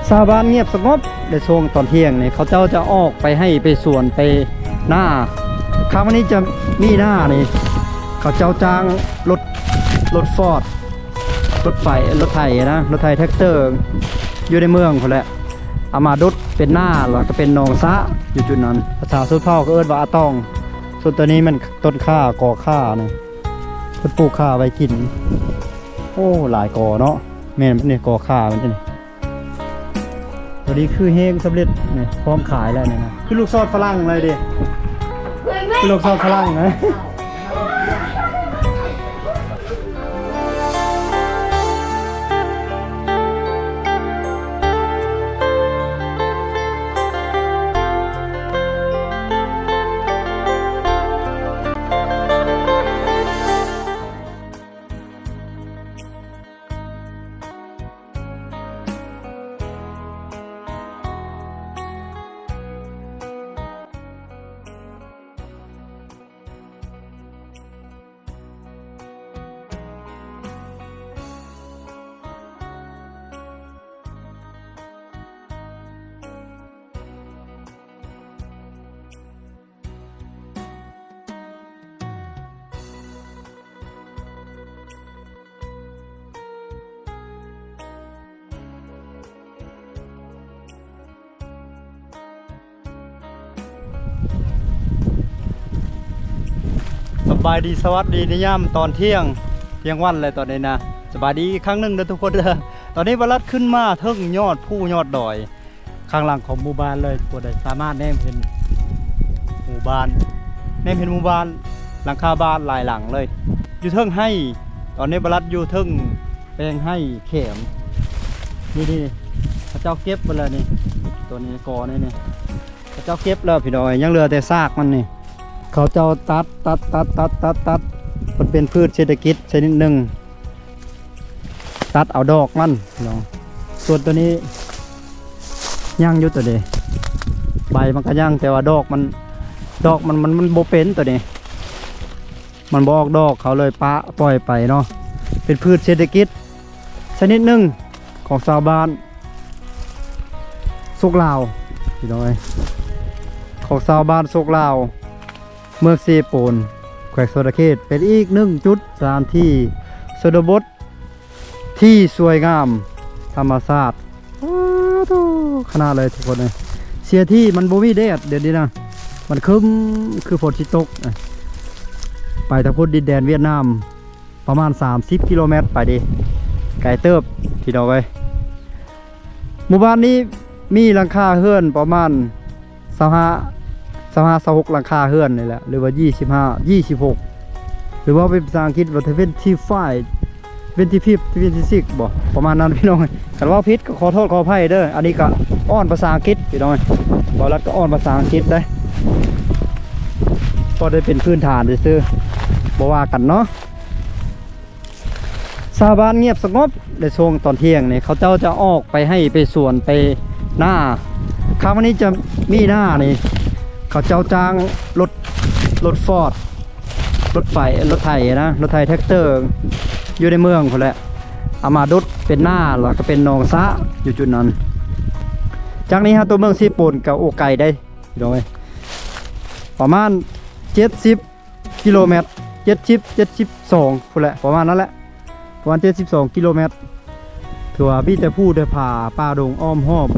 ຊາວບ້ານງຽບສະຫງົບ. ໃນຊ່ວງຕອນທ່ຽງນີ້ ເຂົາເຈົ້າຈະອອກໄປໄຮ່ໄປສວນໄປນາ. ຄາວນີ້ຈະມີນານີ້ ເຂົາເຈົ້າຈ້າງລົດ ລົດຟອດ ລົດໄຟ ລົດໄຖນະ ລົດໄຖແທຣັກເຕີ ຢູ່ໃນເມືອງພຸ້ນແຫຼະ ເອົາມາດຸດເປັນນາ ແລ້ວກໍເປັນໜອງສະຢູ່ຈຸດນັ້ນ. ພາສາຊົນເຜົ່າກໍເອີ້ນວ່າອາຕອງ. ສ່ວນຕົວນີ້ແມ່ນຕົ້ນຂ່າ ກໍຂ່ານີ້ ເພິ່ນປູກຂ່າໄວ້ກິນ. ໂອ້ ຫຼາຍກໍເນາະ. ແມ່ນ ນີ້ກໍຂ່າມັນນີ້. ຕົວນີ້ຄືແຫ້ງສຳເລັດນີ້ ພ້ອມຂາຍແລ້ວນີ້ນະ. ຄືລູກຊອດຝຣັ່ງເລີຍເດ້ ຄືລູກຊອດຝຣັ່ງນະ. ສະບາຍດີ ສະຫວັດດີໃນຍາມຕອນທ່ຽງ ທ່ຽງວັນແລ້ວຕອນນີ້ນະ. ສະບາຍດີອີກຄັ້ງໜຶ່ງເດີທຸກຄົນເດີ. ຕອນນີ້ບາລັດຂຶ້ນມາເທິງຍອດພູຍອດດອຍ ຂ້າງຫຼັງຂອງໝູ່ບ້ານເລີຍ ທຸກຄົນເດີ. ສາມາດແນມເຫັນໝູ່ບ້ານ ແນມເຫັນໝູ່ບ້ານ ຫຼັງຄາບ້ານຫຼາຍຫຼັງເລີຍ ຢູ່ເທິງໄຮ່. ຕອນນີ້ບາລັດຢູ່ເທິງແປງໄຮ່ແຂມ ນີ້ໆ ເຂົາເຈົ້າເກັບໄປແລ້ວນີ້ ຕົວນີ້ກໍນີ້ ນີ້ ເຂົາເຈົ້າເກັບແລ້ວພີ່ນ້ອງເອີຍ ຍັງເຫຼືອແຕ່ຊາກມັນນີ້. ເຂົາເຈົ້າຕັດ ຕັດ ຕັດ ຕັດ ຕັດ ຕັດ ມັນເປັນພືດເສດຖະກິດຊະນິດໜຶ່ງ ຕັດເອົາດອກມັນພີ່ນ້ອງ. ສ່ວນຕົວນີ້ຍັງຢູ່ ຕົວນີ້ໃບມັນກໍຍັງ ແຕ່ວ່າດອກມັນ ດອກມັນ ມັນ ມັນບໍ່ເປັນ ຕົວນີ້ມັນບໍ່ອອກດອກ ເຂົາເລີຍປະປ່ອຍໄປເນາະ. ເປັນພືດເສດຖະກິດຊະນິດໜຶ່ງຂອງຊາວບ້ານ ໂຊກລາວ ພີ່ນ້ອງເອີຍ ຂອງຊາວບ້ານໂຊກລາວ ເມືອງເຊໂປນ ແຂວງສະຫວັນນະເຂດ ເປັນອີກໜຶ່ງຈຸດສະຖານທີ່ຊົນນະບົດທີ່ສວຍງາມທຳມະຊາດ. ໂອ້ໂຫ ຂະໜາດເລີຍທຸກຄົນເອີຍ. ເສຍທີ່ມັນບໍ່ມີແດດດຽວນີ້ນະ ມັນຄຶ້ມຄືຝົນຊິຕົກ. ໄປທາງພຸ້ນ ດິນແດນຫວຽດນາມ ປະມານສາມສິບກິໂລແມັດໄປເດ້ ໄກເຕີບພີ່ນ້ອງເອີຍ. ໝູ່ບ້ານນີ້ມີຫຼັງຄາເຮືອນປະມານຊາວຫ້າ ຊາວຫ້າ ຊາວຫົກຫຼັງຄາເຮືອນນີ້ແຫຼະ ຫຼືວ່າ ຊາວຫ້າ ຊາວຫົກ ຫຼືວ່າເປັນພາສາອັງກິດວ່າ twenty five, twenty five, twenty six ບໍ່ ປະມານນັ້ນພີ່ນ້ອງ. ຄັນເວົ້າຜິດກໍຂໍໂທດຂໍອະໄພເດີ. ອັນນີ້ກໍອ່ອນພາສາອັງກິດພີ່ນ້ອງ ເວົ້າລັດກໍອ່ອນພາສາອັງກິດໄດ໋ ພໍໄດ້ເປັນພື້ນຖານຊື່ໆ ບໍ່ວ່າກັນເນາະ. ຊາວບ້ານງຽບສະຫງົບ. ໃນຊ່ວງຕອນທ່ຽງນີ້ ເຂົາເຈົ້າຈະອອກໄປໄຮ່ໄປສວນໄປນາ. ຄາວນີ້ຈະມີນານີ້ ເຂົາເຈົ້າຈ້າງລົດ ລົດຟອດ ລົດໄຟ ລົດໄຖນະ ລົດໄຖແທຣັກເຕີ ຢູ່ໃນເມືອງພຸ້ນແຫຼະ ເອົາມາດຸດເປັນນາ ແລ້ວກໍເປັນໜອງສະຢູ່ຈຸດນັ້ນ. ຈາກນີ້ຫາຕົວເມືອງເຊໂປນກໍ ໂອ້ ໄກໄດ໋ ພີ່ນ້ອງເອີຍ ປະມານເຈັດສິບ ກິໂລແມັດ ເຈັດສິບ ເຈັດສິບສອງພຸ້ນແຫຼະ ປະມານນັ້ນແຫຼະ ປະມານເຈັດສິບສອງກິໂລແມັດ. ຖືວ່າມີແຕ່ພູແຕ່ຜາ ປ່າດົງອ້ອມຮອບ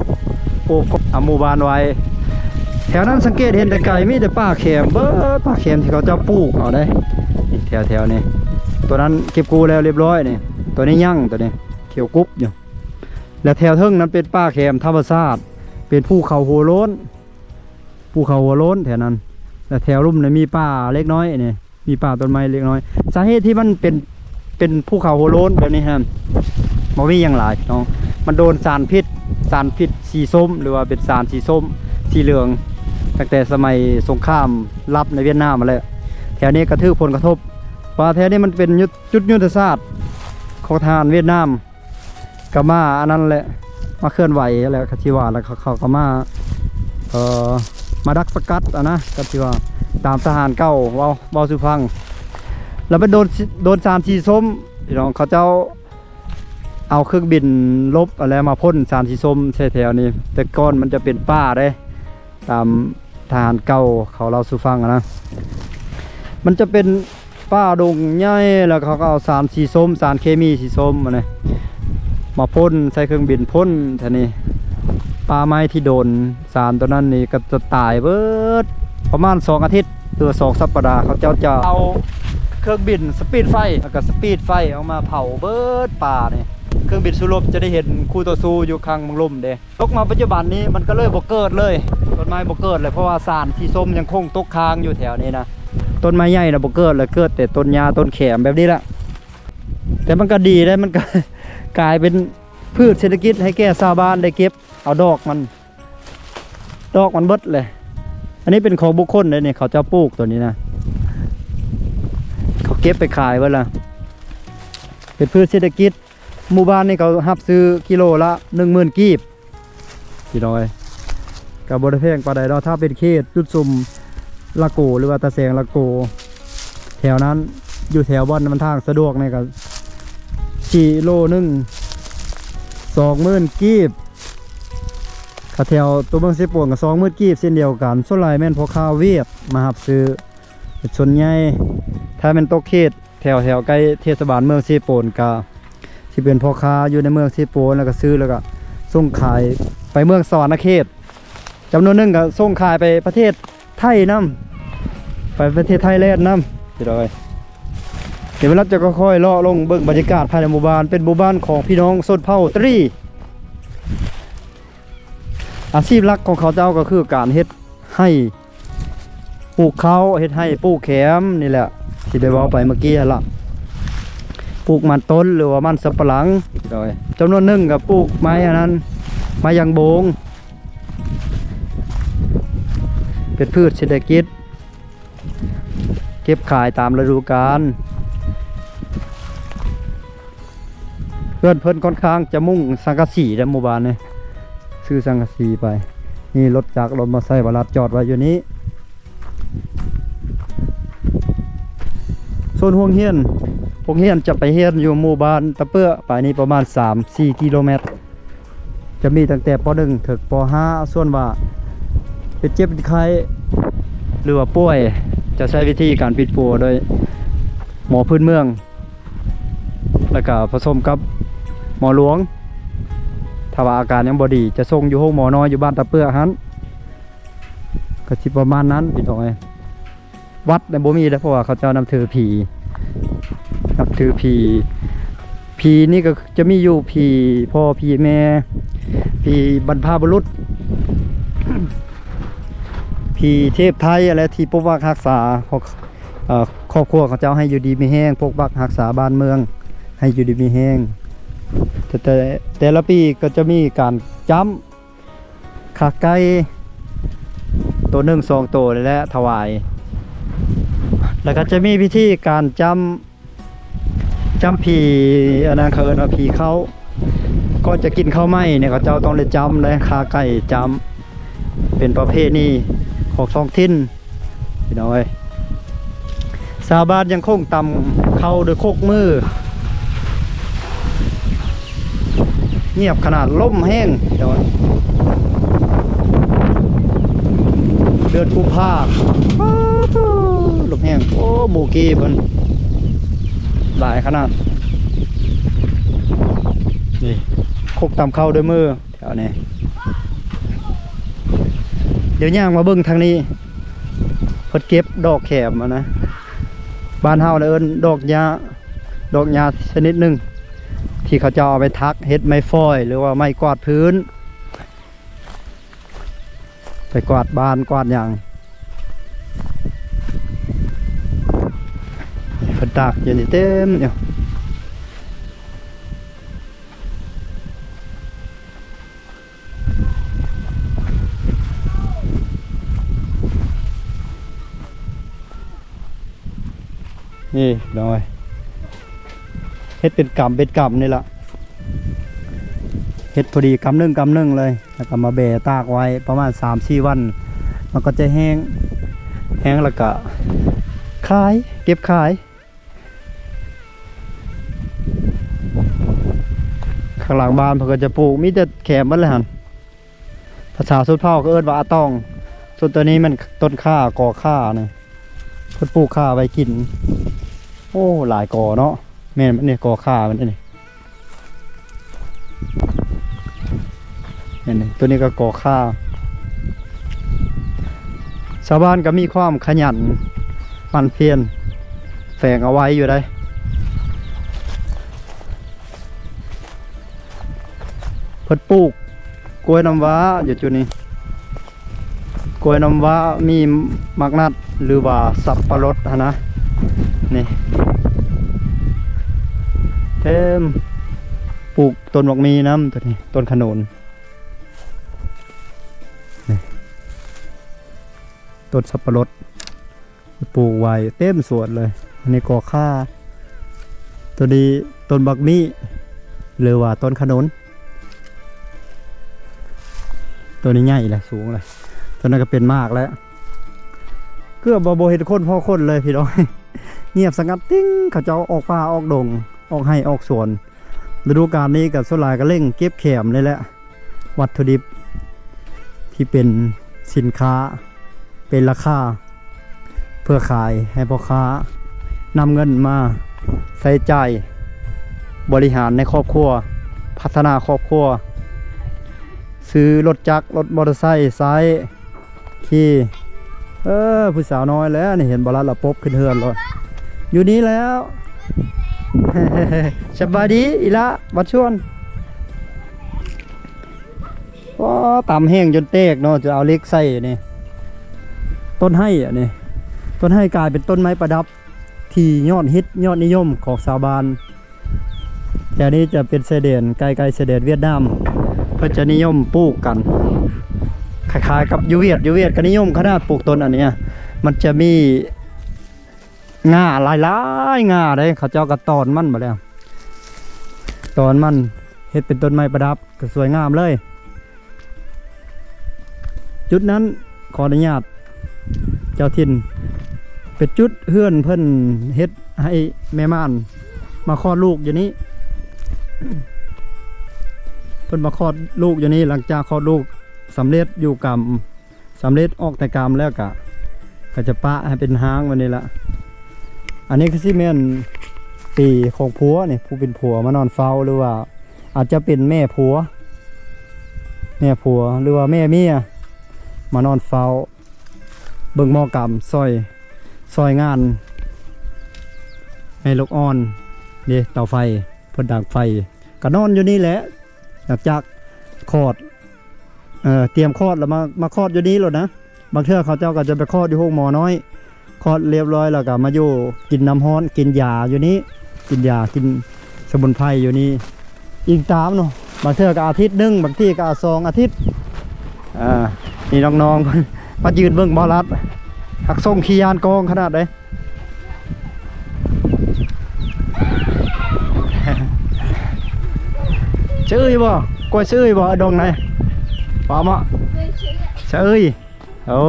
ໂອບອາໝູ່ບ້ານໄວ້. ແຖວນັ້ນສັງເກດເຫັນແຕ່ໄກ ມີແຕ່ປ່າແຂມເບີດ ປ່າແຂມທີ່ເຂົາເຈົ້າປູກເອົາໄດ໋ ນີ້ແຖວໆນີ້. ຕົວນັ້ນເກັບກູ້ແລ້ວລຽບຮ້ອຍນີ້ ຕົວນີ້ຍັງ ຕົວນີ້ຂຽວກຸບຢູ່. ແລະແຖວເທິງນັ້ນເປັນປ່າແຂມທຳມະຊາດ ເປັນພູເຂົາຫົວໂລ້ນ ພູເຂົາຫົວໂລ້ນແຖວນັ້ນ ແລະແຖວລຸ່ມນີ້ມີປ່າເລັກນ້ອຍນີ້ ມີປ່າຕົ້ນໄມ້ເລັກນ້ອຍ. ສາເຫດທີ່ມັນເປັນ ເປັນພູເຂົາຫົວໂລ້ນແບບນີ້ຫັ້ນ ບໍ່ມີຫຍັງຫຼາຍພີ່ນ້ອງ ມັນໂດນສານພິດ ສານພິດສີສົ້ມ ຫຼືວ່າເປັນສານສີສົ້ມ ສີເຫຼືອງ ຕັ້ງແຕ່ສະໄໝສົງຄາມລັບໃນຫວຽດນາມຫັ້ນແຫຼະ. ແຖວນີ້ກໍຖືກຜົນກະທົບ ເພາະວ່າແຖວນີ້ມັນເປັນ ຈຸດຍຸດທະສາດຂອງທະຫານຫວຽດນາມ ກໍມາອັນນັ້ນແຫຼະ ມາເຄື່ອນໄຫວແຫຼະ ຄັນຊິວ່າແລ້ວ ເຂົາ ເຂົາກໍມາ ເອີ ມາດັກສະກັດຫັ້ນນະ ຄັນຊິວ່າ ຕາມທະຫານເກົ່າເວົ້າ ເວົ້າສູ່ຟັງ. ແລ້ວໄປໂດນ ໂດນສານສີສົ້ມ ພີ່ນ້ອງ ເຂົາເຈົ້າ ເອົາເຄື່ອງບິນລົບຫັ້ນແຫຼະ ມາພົ່ນສານສີສົ້ມໃສ່ແຖວນີ້. ແຕ່ກ່ອນມັນຈະເປັນປ່າເດ້ ຕາມທະຫານເກົ່າເຂົາເລົ່າສູ່ຟັງຫັ້ນນະ. ມັນຈະເປັນປ່າດົງໃຫຍ່ ແລ້ວເຂົາກໍເອົາສານສີສົ້ມ ສານເຄມີສີສົ້ມຫັ້ນນະ ມາພົ່ນໃສ່ເຄື່ອງບິນ ພົ່ນແຖວນີ້. ປ່າໄມ້ທີ່ໂດນສານຕົວນັ້ນນີ້ກໍຈະຕາຍເບິດ ປະມານສອງອາທິດ ຫຼືວ່າສອງສັບປະດາ ເຂົາເຈົ້າຈະເອົາເຄື່ອງບິນສະປີດໄຟ ແລ້ວກໍສະປີດໄຟອອກມາເຜົາເບິດປ່ານີ້. ເຄື່ອງບິນສູ້ລົບຈະໄດ້ເຫັນຄູ່ຕໍ່ສູ້ຢູ່ຂ້າງເມືອງລຸ່ມເດ້. ຕົກມາປັດຈຸບັນນີ້ມັນກໍເລີຍບໍ່ເກີດເລີຍ ຕົ້ນໄມ້ບໍ່ເກີດເລີຍ ເພາະວ່າສານສີສົ້ມຍັງຄົງຕົກຄ້າງຢູ່ແຖວນີ້ນະ. ຕົ້ນໄມ້ໃຫຍ່ນະບໍ່ເກີດເລີຍ ເກີດແຕ່ຕົ້ນຫຍ້າຕົ້ນແຂມແບບນີ້ລະ. ແຕ່ມັນກໍດີເດ້ ມັນກໍກາຍເປັນພືດເສດຖະກິດໃຫ້ແກ່ຊາວບ້ານໄດ້ເກັບເອົາດອກມັນ ດອກມັນເບິດເລີຍ. ອັນນີ້ເປັນຂອງບຸກຄົນເດ້ນີ້ ເຂົາເຈົ້າປູກຕົວນີ້ນະ ເຂົາເກັບໄປຂາຍເບິດລະ ເປັນພືດເສດຖະກິດ. ໝູ່ບ້ານນີ້ເຂົາຮັບຊື້ກິໂລລະໜຶ່ງໝື່ນກີບ ພີ່ນ້ອງເອີຍ ກໍບໍ່ໄດ້ແພງປານໃດເນາະ. ຖ້າເປັນເຂດຈຸດຊຸມລະໂກ ຫຼືວ່າຕາແສງລະໂກ ແຖວນັ້ນ ຢູ່ແຖວບ່ອນມັນທາງສະດວກນີ້ກໍກິໂລໜຶ່ງສອງໝື່ນກີບ. ຖ້າແຖວຕົວເມືອງເຊໂປນກໍສອງໝື່ນກີບເຊັ່ນດຽວກັນ. ສ່ວນຫຼາຍແມ່ນພໍ່ຄ້າຫວຽດມາຮັບຊື້ເປັນສ່ວນໃຫຍ່. ຖ້າແມ່ນຕົກເຂດ ແຖວ ແຖວໃກ້ເທດສະບານເມືອງເຊໂປນ ກະຊິເປັນພໍ່ຄ້າຢູ່ໃນເມືອງເຊໂປນ ແລ້ວກະຊື້ ແລ້ວກະສົ່ງຂາຍໄປເມືອງສະຫວັນນະເຂດ. ຈຳນວນໜຶ່ງກະສົ່ງຂາຍໄປປະເທດໄທນຳ ໄປປະເທດໄທແລນນຳ ພີ່ນ້ອງເອີຍ. ດຽວເວລາຈະຄ່ອຍໆເລາະລົງເບິ່ງບັນຍາກາດພາຍໃນໝູ່ບ້ານ. ເປັນໝູ່ບ້ານຂອງພີ່ນ້ອງຊົນເຜົ່າຕະລີ. ອາຊີບຫຼັກຂອງເຂົາເຈົ້າກໍຄືການເຮັດໄຮ່ ປູກເຂົ້າ ເຮັດໄຮ່ ປູກແຄມນີ້ແຫຼະ ທີ່ໄດ້ເວົ້າໄປເມື່ອກີ້ຫັ້ນລະ ປູກມັນຕົ້ນ ຫຼືວ່າມັນສຳປະຫຼັງ. ໂດຍຈຳນວນໜຶ່ງກໍປູກໄມ້ອັນນັ້ນ ໄມ້ຢາງໂບງ ເປັນພືດເສດຖະກິດ ເກັບຂາຍຕາມລະດູການ. ເຮືອນເພິ່ນຂ້ອນຂ້າງຈະມຸງສັງກະສີເດ້ ໝູ່ບ້ານນີ້ ຊື້ສັງກະສີໄປ. ນີ້ລົດຈັກລົດມອໄຊວາລັດຈອດໄວ້ຢູ່ນີ້. ໂຊນໂຮງຮຽນ ໂຮງຮຽນຈະໄປຮຽນຢູ່ໝູ່ບ້ານຕະເປື້ອ ໄປນີ້ປະມານສາມສີ່ກິໂລແມັດ. ຈະມີຕັ້ງແຕ່ ປໍໜຶ່ງ ເຖິງ ປໍຫ້າ. ສ່ວນວ່າເປັນເຈັບເປັນໄຂ້ ຫຼືວ່າປ່ວຍ ຈະໃຊ້ວິທີການປິ່ນປົວໂດຍໝໍພື້ນເມືອງ ແລ້ວກະປະສົມກັບໝໍຫຼວງ. ຖ້າວ່າອາການຍັງບໍ່ດີ ຈະສົ່ງຢູ່ໂຮງໝໍນ້ອຍຢູ່ບ້ານຕາເປື້ອຫັ້ນ. ກໍຊິປະມານນັ້ນ ພີ່ນ້ອງເອີຍ. ວັດນະບໍ່ມີເດ້ ເພາະວ່າເຂົາເຈົ້ານັບຖືຜີ ນັບຖືຜີ. ຜີນີ້ກໍຈະມີຢູ່ຜີພໍ່ຜີແມ່ ຜີບັນພະບຸລຸດ ຜີເທບໄທ ແລະ ທີ່ປົກປັກຮັກສາ ເອີ ຄອບຄົວເຂົາເຈົ້າໃຫ້ຢູ່ດີມີແຮງ ປົກປັກຮັກສາບ້ານເມືອງໃຫ້ຢູ່ດີມີແຮງ. ແຕ່ ແຕ່ ແຕ່ລະປີກໍຈະມີການຈ້ຳ ຂ້າໄກ່ໂຕໜຶ່ງສອງໂຕນີ້ແຫຼະຖວາຍ. ແລ້ວກໍຈະມີພິທີການຈ້ຳ ຈ້ຳຜີ ອັນນັ້ນເຂົາເອີ້ນວ່າຜີເຂົ້າ. ກ່ອນຈະກິນເຂົ້າໃໝ່ນີ້ ເຂົາເຈົ້າຕ້ອງໄດ້ຈ້ຳ ໄດ້ຂ້າໄກ່ຈ້ຳ ເປັນປະເພນີຂອງທ້ອງຖິ່ນ. ພີ່ນ້ອງເອີຍ ຊາວບ້ານຍັງຄົງຕຳເຂົ້າດ້ວຍຄົກມື ງຽບຂະໜາດ ລົມແຮງ ພີ່ນ້ອງເອີຍ. ເດືອນກຸມພາ ປາດໂທ້ ລົມແຮງ. ໂອ້ ໝູ່ກີ້ເພິ່ນຫຼາຍຂະໜາດ. ນີ້ ຄົກຕຳເຂົ້າດ້ວຍມື. ແຖວນີ້ ດຽວຍ່າງມາເບິ່ງທາງນີ້ ເພິ່ນເກັບດອກແຂມຫັ້ນນະ. ບ້ານເຮົາລະເອີ້ນດອກຫຍ້າ ດອກຫຍ້າຊະນິດໜຶ່ງ ທີ່ເຂົາເຈົ້າເອົາໄປຖັກເຮັດໄມ້ຟອຍ ຫຼືວ່າໄມ້ກວາດພື້ນ ໄປກວາດບ້ານກວາດຫຍັງ. ເພິ່ນຕາກຢູ່ນີ້ເຕັມຢູ່. ນີ້ພີ່ນ້ອງເອີຍ ເຮັດເປັນກຳເປັນກຳນີ້ລະ ເຮັດພໍດີກຳໜຶ່ງກຳໜຶ່ງເລີຍ ແລ້ວກໍມາແບຕາກໄວ້ປະມານສາມສີ່ວັນ ມັນກໍຈະແຫ້ງ ແຫ້ງແລ້ວກໍຂາຍ ເກັບຂາຍ. ໂ າງຫຼັງບ້ານເພິ່ນກໍຈະປູກ ມີແຕ່ແຂມໝົດເລີຍຫັ້ນ. ພາສາຊົນເຜົ່າກໍເອີ້ນວ່າອາຕ່ອງ. ສ່ວນຕົວນີ້ແມ່ນຕົ້ນຂ່າ ກໍຂ່ານີ້ ເພິ່ນປູກຂ່າໄວ້ກິນ. ໂອ້ ຫຼາຍກໍເນາະ. ແມ່ນ ອັນນີ້ກໍຂ່າມັນ ອັນນີ້ ເຫັນ ຕົວນີ້ກໍກໍຂ່າ. ຊາວບ້ານກໍມີຄວາມຂະຫຍັນໝັ່ນພຽນແຝງເອົາໄວ້ຢູ່ໃດ. ເພິ່ນປູກກ້ວຍນ້ຳວ້າຢູ່ຈຸດນີ້ ກ້ວຍນ້ຳວ້າ ມີໝາກນັດ ຫຼືວ່າສັບປະລົດຫັ້ນນະ. ນີ້ ເຕັມ ປູກຕົ້ນໝາກມີນຳ ຕົວນີ້ ຕົ້ນຂະໜູນ ນີ້ ຕົ້ນສັບປະລົດ ປູກໄວ້ເຕັມສວນເລີຍ. ອັນນີ້ກໍຂ່າ ຕົວນີ້ຕົ້ນບັກມີ້ ຫຼືວ່າຕົ້ນຂະໜູນ. ຕົວນີ້ໃຫຍ່ແລ້ວ ສູງແລ້ວ. ຕົວນັ້ນກໍເປັນໝາກແລ້ວ. ເກືອບວ່າບໍ່ເຫັນຄົນພໍຄົນເລີຍພີ່ນ້ອງ. ງຽບສະຫງັດຕິ່ງ. ເຂົາເຈົ້າອອກປ່າອອກດົງ ອອກໄຮ່ອອກສວນ. ລະດູການນີ້ກໍສ່ວນຫຼາຍກໍເລັ່ງເກັບແຂມນີ້ແຫຼະ. ວັດຖຸດິບທີ່ເປັນສິນຄ້າ ເປັນລາຄາ ເພື່ອຂາຍໃຫ້ພໍ່ຄ້າ ນຳເງິນມາໃຊ້ຈ່າຍ ບໍລິຫານໃນຄອບຄົວ ພັດທະນາຄອບຄົວ ຊື້ລົດຈັກ ລົດມໍເຕີໄຊໃຊ້ ຂີ່. ເອີ ຜູ້ສາວນ້ອຍແລ້ວນີ້ ເຫັນບໍ່ລະ ລະປົບຂຶ້ນເຮືອນໂລດ. ຢູ່ນີ້ແລ້ວ ສະບາຍດີອີ່ຫຼ້າ ບັດຊວນ. ໂອ້ ຕຳແຫ້ງຈົນແຕກເນາະ ຈະເອົາເຫຼັກໃສ່ນີ້. ຕົ້ນໄຮ້ອັນນີ້ ຕົ້ນໄຮ້ກາຍເປັນຕົ້ນໄມ້ປະດັບທີ່ຍອດຮິດຍອດນິຍົມຂອງຊາວບ້ານ. ແຖວນີ້ຈະເປັນຊາຍແດນ ໃກ້ໆຊາຍແດນຫວຽດນາມ ເພິ່ນຈະນິຍົມປູກກັນ ຄ້າຍໆກັບຢູ່ຫວຽດ. ຢູ່ຫວຽດກໍນິຍົມຂະໜາດປູກຕົ້ນອັນນີ້ ມັນຈະມີງ່າຫຼາຍໆງ່າເດ້. ເຂົາເຈົ້າກໍຕອນມັນບາດແລ້ວ ຕອນມັນເຮັດເປັນຕົ້ນໄມ້ປະດັບ ກໍສວຍງາມເລີຍ. ຈຸດນັ້ນຂໍອະນຸຍາດເຈົ້າຖິ່ນ ເປັນຈຸດເຮືອນເພິ່ນເຮັດໃຫ້ແມ່ມ່ານມາຄອດລູກຢູ່ນີ້. ເພິ່ນມາຄອດລູກຢູ່ນີ້ ຫຼັງຈາກຄອດລູກສຳເລັດຢູ່ກຳ ສຳເລັດອອກແຕ່ກຳແລ້ວກະ ກໍຈະປະໃຫ້ເປັນຮ້າງແບບນີ້ລະ. ອັນນີ້ຄືຊິແມ່ນເປຂອງຜົວນີ້ ຜູ້ເປັນຜົວມານອນເຝົ້າ ຫຼືວ່າອາດຈະເປັນແມ່ຜົວ ແມ່ຜົວ ຫຼືວ່າແມ່ເມຍມານອນເຝົ້າ ເບິ່ງໝໍ້ກຳ ຊ່ອຍ ຊ່ອຍງານແມ່ລູກອ່ອນເດ້. ເຕົາໄຟ ເພິ່ນດັງໄຟ ກໍນອນຢູ່ນີ້ແຫຼະ ຫຼັງຈາກຄອດ ເອີ ຕຽມຄອດແລ້ວມາ ມາຄອດຢູ່ນີ້ໂລດນະ. ບາງເທື່ອເຂົາເຈົ້າກໍຈະໄປຄອດຢູ່ໂຮງໝໍນ້ອຍ ຄອດລຽບຮ້ອຍແລ້ວກໍມາຢູ່ກິນນ້ຳຮ້ອນ ກິນຢາຢູ່ນີ້ ກິນຢາ ກິນສະໝຸນໄພຢູ່ນີ້ ອີງຕາມເນາະ. ບາງເທື່ອກໍອາທິດໜຶ່ງ ບາງທີກໍສອງອາທິດ. ອ່າ ນີ້ນ້ອງໆ ເພິ່ນມາຢືນເບິ່ງບໍ່ລັດ ຮັກສົ່ງຂີ້ຢ້ານກອງຂະໜາດໃດ. ສະເອີຍບໍ່? ກ້ວຍສະເອີຍບໍ່? ດອງໃດ? ປາມະ ສະເອີຍ. ໂອ້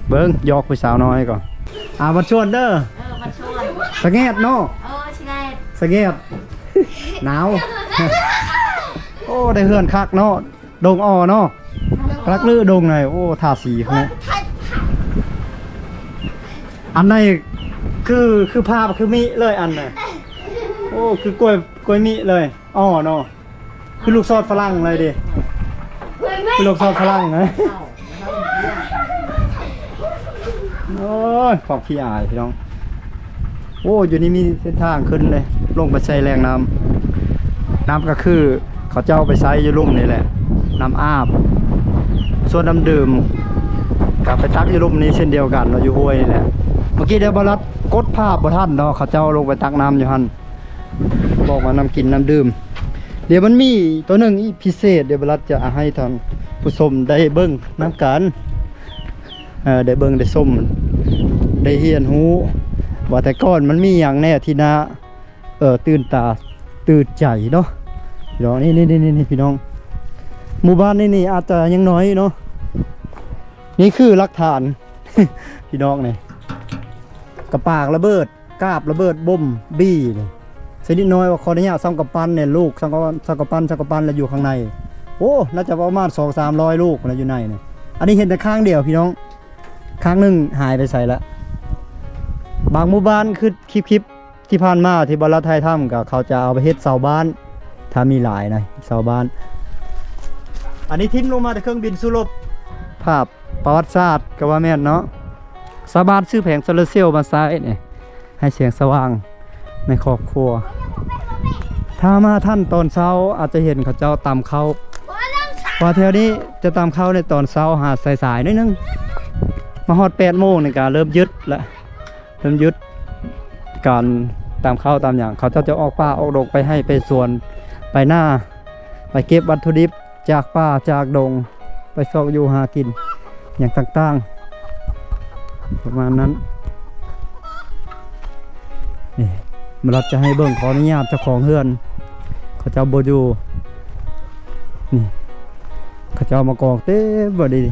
ເບິ່ງ ຢອກຜູ້ສາວນ້ອຍກ່ອນ. ອ່າ ບັດຊວນເດີ. ເອີ ບັດຊວນ. ສະແງດເນາະ. ເອີ ສະແງດ ສະແງດ. ໜາວ. ໂອ້ ໄດ້ເຮືອນຄັກເນາະ. ດົງອໍ້ເນາະ ລັກລືດົງໃນ. ໂອ້ ທາສີເຂົາ ອັນໃນຄື ຄືພາບຄືມິເລີຍອັນນະ. ໂອ້ ຄືກ້ວຍ ກ້ວຍມິເລີຍ ອໍ້ເນາະ. ຄືລູກຊອດຝຣັ່ງເລີຍເດ ຄືລູກຊອດຝຣັ່ງນະ. ໂອ້ຍ ຂອງຂີ້ອາຍພີ່ນ້ອງ. ໂອ້ ຢູ່ນີ້ມີເສັ້ນທາງຂຶ້ນເດ້ ລົງໄປໃສ່ແຫຼ່ງນ້ຳ. ນ້ຳກໍຄືເຂົາເຈົ້າໄປໃຊ້ຢູ່ລຸ່ມນີ້ແຫຼະ ນ້ຳອາບ. ສ່ວນນ້ຳດື່ມກໍໄປຕັກຢູ່ລຸ່ມນີ້ເຊັ່ນດຽວກັນເນາະ ຢູ່ຫ້ວຍນີ້ແຫຼະ. ເມື່ອກີ້ໄດ້ບໍ່ລັດກົດພາບບໍ່ທັນເນາະ ເຂົາເຈົ້າລົງໄປຕັກນ້ຳຢູ່ຫັ້ນ ບອກວ່ານ້ຳກິນນ້ຳດື່ມ. ດຽວມັນມີຕົວໜຶ່ງອີກພິເສດ ດຽວບໍ່ລັດຈະເອົາໃຫ້ທ່ານຜູ້ຊົມໄດ້ເບິ່ງນຳກັນ. ເອີ ໄດ້ເບິ່ງໄດ້ຊົມ ໄດ້ຮຽນຮູ້ວ່າແຕ່ກ່ອນມັນມີຫຍັງແດ່ທີ່ໜ້າ ເອີ ຕື່ນຕາຕື່ນໃຈເນາະພີ່ນ້ອງ. ນີ້ ນີ້ ນີ້ ນີ້ ພີ່ນ້ອງ ໝູ່ບ້ານນີ້ ນີ້ອາດຈະຍັງນ້ອຍເນາະ. ນີ້ຄືຫຼັກຖານ ພີ່ນ້ອງ ນີ້ ກະປາກລະເບີດ ກາບລະເບີດບົມບີ່ນີ້ ຊະນິດນ້ອຍວ່າ ຂໍອະນຸຍາດສ່ອງກຳປັ່ນແດ່ ລູກສ່ອງກຳ ສ່ອງກຳປັ່ນ ສ່ອງກຳປັ່ນ ແລ້ວຢູ່ຂ້າງໃນ. ໂອ້ ໜ້າຈະປະມານສອງສາມຮ້ອຍລູກແລ້ວຢູ່ໃນນີ້. ອັນນີ້ເຫັນແຕ່ຂ້າງດຽວພີ່ນ້ອງ ຂ້າງໜຶ່ງຫາຍໄປໃສລະ. ບາງໝູ່ບ້ານຄືຄລິບ ຄລິບທີ່ຜ່ານມາທີ່ບ່າວລັດຖ່າຍທຳ ກໍເຂົາຈະເອົາໄປເຮັດເສົາບ້ານ ຖ້າມີຫຼາຍນະ ເສົາບ້ານ. ອັນນີ້ຖິ້ມລົງມາແຕ່ເຄື່ອງບິນສູ້ລົບ. ພາບປະຫວັດສາດກໍວ່າແມ່ນເນາະ ສາມາດຊື້ແຜງໂຊລາເຊວມາໃຊ້ນີ້ ໃຫ້ແສງສະຫວ່າງໃນຄອບຄົວ. ຖ້າມາທັນຕອນເຊົ້າ ອາດຈະເຫັນເຂົາເຈົ້າຕຳເຂົ້າ ເພາະວ່າແຖວນີ້ຈະຕຳເຂົ້າໃນຕອນເຊົ້າຫາສາຍໆໜ້ອຍໜຶ່ງ. ມາຮອດແປດໂມງນີ້ກໍເລີ່ມຢຸດລະ ເລີ່ມຢຸດການຕຳເຂົ້າຕຳຫຍັງ. ເຂົາເຈົ້າຈະອອກປ່າອອກດົງ ໄປໄຮ່ໄປສວນ ໄປນາ ໄປເກັບວັດຖຸດິບຈາກປ່າຈາກດົງ ໄປຊອກຢູ່ຫາກິນຫຍັງຕ່າງໆ ປະມານນັ້ນ. ນີ້ ມາລັດຈະໃຫ້ເບິ່ງ ຂໍອະນຸຍາດເຈົ້າຂອງເຮືອນ ເຂົາເຈົ້າບໍ່ຢູ່. ນີ້ ເຂົາເຈົ້າມາກອງເຕັມເບິດນີ້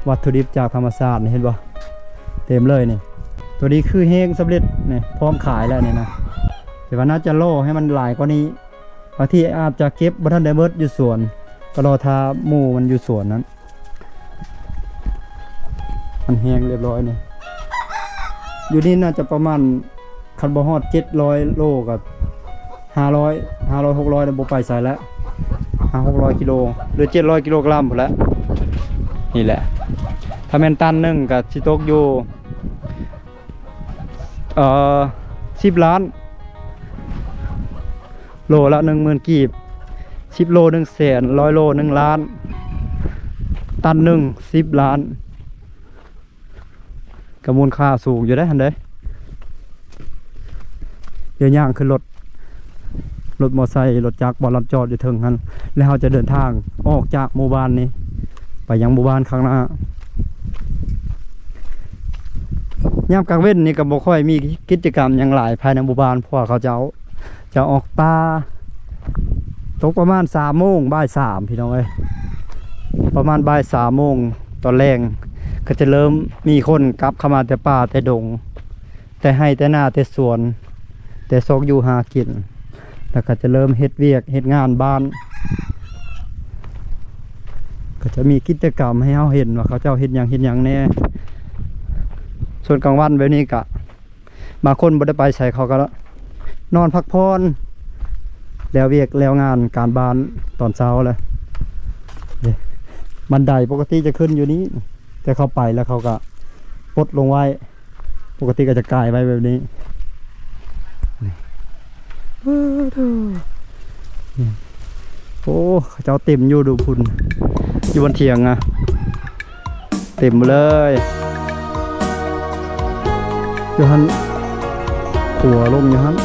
ວັດຖຸດິບຈາກທຳມະຊາດນີ້ ເຫັນບໍ່? ເຕັມເລີຍນີ້. ຕົວນີ້ຄືແຫ້ງສຳເລັດນີ້ ພ້ອມຂາຍແລ້ວນີ້ນະ ແຕ່ວ່າໜ້າຈະລໍໃຫ້ມັນຫຼາຍກວ່ານີ້. ບາງທີອາດຈະເກັບບໍ່ທັນໄດ້ໝົດຢູ່ສວນ ກໍລໍຖ້າໝູ່ມັນຢູ່ສວນນັ້ນ. ມັນແຫ້ງຮຽບຮ້ອຍນີ້ ຢູ່ນີ້ໜ້າຈະປະມານ ຄັນບໍ່ຮອດເຈັດຮ້ອຍໂລກໍຫ້າຮ້ອຍ ຫ້າຮ້ອຍ ຫົກຮ້ອຍ ບໍ່ໄປໃສແລ້ວ ຫ້າ ຫົກຮ້ອຍກິໂລ ຫຼື ເຈັດຮ້ອຍກິໂລກຣາມພຸ້ນແຫຼະ. ນີ້ແຫຼະ ຖ້າແມ່ນຕັນໜຶ່ງກໍຊິຕົກຢູ່ ເອີ ສິບລ້ານ ໂລລະໜຶ່ງໝື່ນກີບ ສິບໂລໜຶ່ງແສນ ຮ້ອຍໂລໜຶ່ງລ້ານ ຕັນໜຶ່ງສິບລ້ານ ກໍມູນຄ່າສູງຢູ່ເດ້ຫັ້ນເດ້. ດຽວຍ່າງຂຶ້ນລົດ ລົດມໍໄຊ ລົດຈັກ ບ່ອນລາດຈອດຢູ່ເທິງຫັ້ນ ແລ້ວເຮົາຈະເດີນທາງອອກຈາກໝູ່ບ້ານນີ້ ໄປຍັງໝູ່ບ້ານຂ້າງໜ້າ. ຍາມກາງເວັນນີ້ກໍບໍ່ຄ່ອຍມີກິດຈະກຳຫຍັງຫຼາຍພາຍໃນໝູ່ບ້ານ ເພາະວ່າເຂົາເຈົ້າຈະອອກປ່າ ຕົກປະມານສາມໂມງ ບ່າຍສາມ ພີ່ນ້ອງເອີຍ ປະມານບ່າຍສາມໂມງຕອນແລງ ກໍຈະເລີ່ມມີຄົນກັບເຂົ້າມາແຕ່ປ່າແຕ່ດົງ ແຕ່ໄຮ່ແຕ່ນາແຕ່ສວນ ແຕ່ຊອກຢູ່ຫາກິນ ແລ້ວກໍຈະເລີ່ມເຮັດວຽກເຮັດງານບ້ານ ກໍຈະມີກິດຈະກຳໃຫ້ເຮົາເຫັນວ່າເຂົາເຈົ້າເຮັດຫຍັງເຮັດຫຍັງແດ່. ສ່ວນກາງວັນແບບນີ້ກະ ບາງຄົນບໍ່ໄດ້ໄປໃສ ເຂົາກໍນອນພັກຜ່ອນ ແລ້ວວຽກແລ້ວງານການບ້ານຕອນເຊົ້າແລ້ວ. ບັນໄດປົກກະຕິຈະຂຶ້ນຢູ່ນີ້ ແຕ່ເຂົາໄປແລ້ວເຂົາກໍປົດລົງໄວ້ ປົກກະຕິກໍຈະກາຍໄວ້ແບບນີ້. ນີ້ ໂອ້ ເຂົາເຈົ້າເຕັມຢູ່ ດູພຸ້ນ ຢູ່ບົນຖຽງນະ ເຕັມເລີຍ ຢູ່ຫັ້ນ ຂົວລົງຢູ່ຫັ້ນ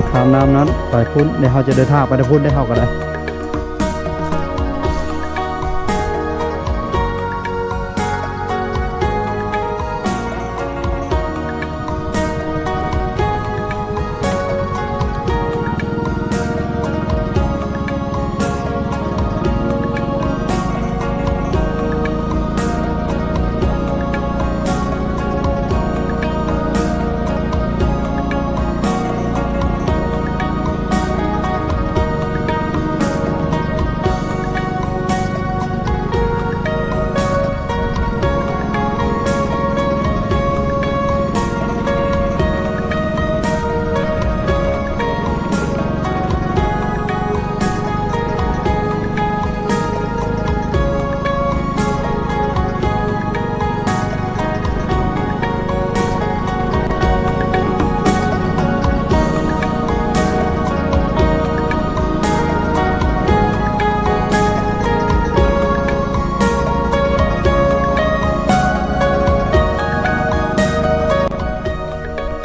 ຂ້າມນ້ຳນັ້ນໄປພຸ້ນ. ດຽວເຮົາຈະເດີນທາງໄປທາງພຸ້ນເດ້ ເຮົາກໍໄດ້.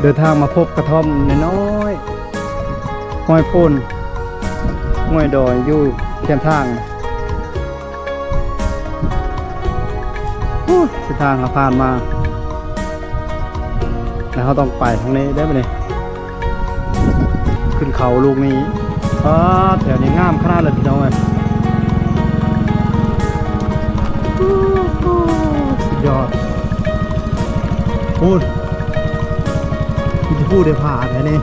ເດີນທາງມາພົບກະທ່ອມນ້ອຍໆ ຫ້ອຍໂພນ ຫ້ອຍດອຍ ຢູ່ແຄມທາງ. ໂອ້ ເສັ້ນທາງເຮົາຜ່ານມາ ແລ້ວເຮົາຕ້ອງໄປທາງນີ້ເດ້ບັດນີ້ ຂຶ້ນເຂົາລູກນີ້. ອ້າ ແຖວນີ້ງາມຂະໜາດເລີຍພີ່ນ້ອງເອີຍ ສຸດຍອດ. ໂອ້ ມີແຕ່ ປູ່ໄດ້ຜາແທ້ນີ້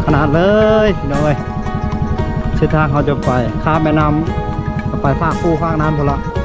ຂະໜາດເລີຍພີ່ນ້ອງເອີຍ. ເສັ້ນທາງເຮົາຈະໄປຂ້າມແມ່ນ້ຳ ໄປຟາກປູ່ຟາກນັ້ນພຸ້ນລະ.